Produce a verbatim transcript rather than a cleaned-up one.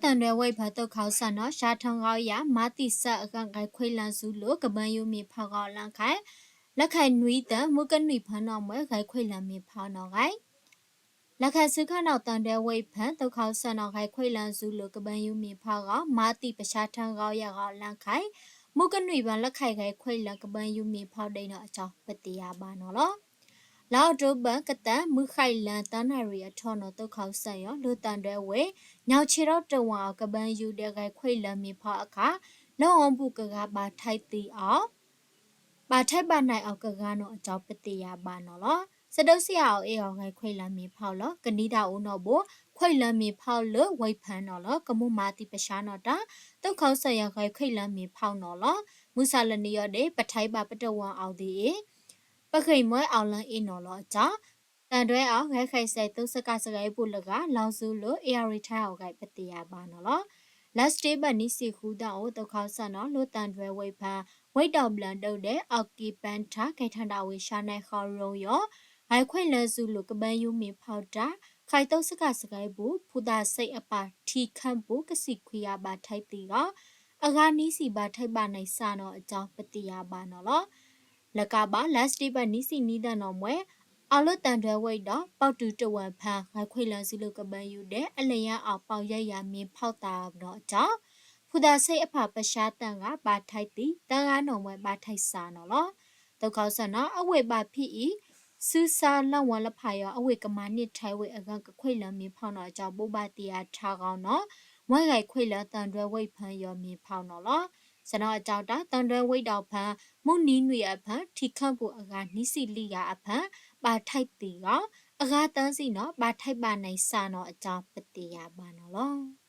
သံတွဲဝိတ်ဖန် သုးခီစၢ်နီၤ ရှါထီၣ်ဂီၤယၤ မၤသံစၢ်အဂၤ ဂဲၤခွဲလၢၢ်စူၤလိာ် ကဘၢယူမ့ၢ်ဖီၣ်ဂီၤလၢခါ လၢခါနွံတၢ မုၢ်ကနွံဖဲနီၣ်မှဲ ဂဲၤခွဲလၢၢ်မ့ၢ်ဖီၣ်နီၤဂဲၤ လၢခါဆူခါနီၤ သံတွဲဝိတ်ဖန် သုးခီစၢ်နီၤ ဂဲၤခွဲလၢၢ်စူၤလိာ် ကဘၢယူမ့ၢ်ဖီၣ်ဂီၤ မၤသံပရှါထီၣ်ဂီၤယၤဂီၤလၢခါ မုၢ်ကနွံဖဲ လၢခါဂဲၤခွဲလၢၢ် ကဘၢယူမ့ၢ်ဖီၣ်ဒံးနီၤအစီၤ ပသ့ၣ်ယါဘၣ်နီၤလီၤ. လါအီးကထိဘၢၣ် ကတၢၢ် မုၢ်ဃ့ၢ်လၢ သၢနၣ်ရံၣ်အထီၣ်နီၤ သုးခီစၢ်ယီၤ လိာ်သံတွဲဝိတ် ညၣ်ဆ့ထီၣ်တဝၢအီၤ ကဘၢယူဒဲး ဂဲၤခွဲလၢၢ်မ့ၢ်ဖီၣ်အခါ လီအီပူၤကဂၤ ဘၣ်ထဲးသံအီၤ ဘၣ်ထဲးဘၣ်နံၤအီၤကဂၤနီၤအစီၤ ပသ့ၣ်ယါဘၣ်နီၤလီၤ. စဒိစံအအိၣ်အ့ၣ်အီၤ ဂဲၤခွဲလၢၢ်မ့ၢ်ဖီၣ်လီၤ. ကနံၤတၢ်အိၣ်နီၣ်ဘိ ခွဲလၢၢ်မ့ၢ်ဖီၣ်လၢဝိတ်ဖန်နီၤလီၤ. ကမူမၤသံပရှါနီၤတၢ် သုးခီစၢ်ယီၤ ဂဲၤခွဲလၢၢ်မ့ၢ်ဖီၣ်နီၤလီၤ. မုၢ်ဆါလၢနံၤယီၤဒဲး ပထဲးဘၣ်ပတဝၢအီၤဒ်အံၤ ပဂ့ၢ်မွဲအီၤလၢအ့ၣ်နီၤလီၤအစီၤ သံတွဲအီၤ ဂဲၤဃဲးစဲး သုးစကၤစကဲးပူၤလဂၤ လီၤစူၤလိာ် အ့ၣ်ယၣ်ရံၣ်ထဲးအီၤဂဲၤ ပသ့ၣ်ယါဘၣ်နီၤလီၤ. လါစတ့ဘၢၣ် နံၣ်စံဃုသီအိၣ် သုးခီစၢ်နီၤ လိာ်သံတွဲဝိတ်ဖန် ဝိတ်ဒီးဘျၢၣ်ဒိၣ်ဒဲး အီၣ်ကံပၣ်ထၣ် ကဲထီၣ်ဒၣ်ဝဲ ရှါနဲၣ်ဃီရိယီၤ ဂဲၤခွဲလၢၢ်စူၤလိာ် ကဘၢယူမ့ၢ်ဖီၣ်တၢ် ခါသုးစကၤစကဲးပူၤ ဖုသးစ့အပၢ် ထံခၢၣ်ပူၤ ကစံၣ်ခွံဂၤ ဘၣ်ထဲးသံဂီၤ အဂၤနွံဆံ ဘၣ်ထဲးဘၣ်နံၤစၢ်နီၤအစီၤ ပသ့ၣ်ယါဘၣ်နီၤလီၤ. လၢကးဘၣ် လါစတ့ဘၢၣ် နံၣ်စံနွံသီနီၣ်မှဲ အီၤလိာ်သံတွဲဝိတ်ဒီး ပီၣ်တုးတဝၢဖန် ဂဲၤခွဲလၢၢ်စူၤလိာ် ကဘၢယူဒဲး အလဲၤယါအီၤ ပီၣ်ယဲၢ်ယၤမ့ၢ်ဖီၣ်သးနီၤအစီၤ ဖုသးစ့အပၢ် ပရှါသၢဂၤ ဘၣ်ထဲးသံ သၢဂၤနီၣ်မှဲ ဘၣ်ထဲးစၢ်နီၤလီၤ. သုးခီစၢ်နီၤ အဝ့ၢ်ဘၣ်ဖံးအံၤ စုဆါလီဝဲလၢဖးယီၤ အဝ့ၢ်ကမၤန့ၢ်ထဲးဝဲအဂၤ ကခွဲလၢၢ်မ့ၢ်ဖီၣ်နီၤအစီၤ ဘိးဘၣ်တ့ၢ်အါထါဂီၤနီၤ ဝဲဂဲၤခွဲလၢၢ်သံတွဲဝိတ်ဖန်ယီၤမ့ၢ်ဖီၣ်နီၤလီၤ. စနီၤအစီၤတၢ် သံတွဲဝိတ်ဒီးဖန် မုၢ်နံၤနွံအဖန် ထံခၢၣ်ပူၤအဂၤနွံဆံလွံၢ်ဂၤအဖန် ဘၣ်ထဲးသံဂီၤ အဂၤသၢဆံနီၤ ဘၣ်ထဲးဘၣ်နံၤစၢ်နီၤအစီၤ ပသ့ၣ်ယါဘၣ်နီၤလီၤ.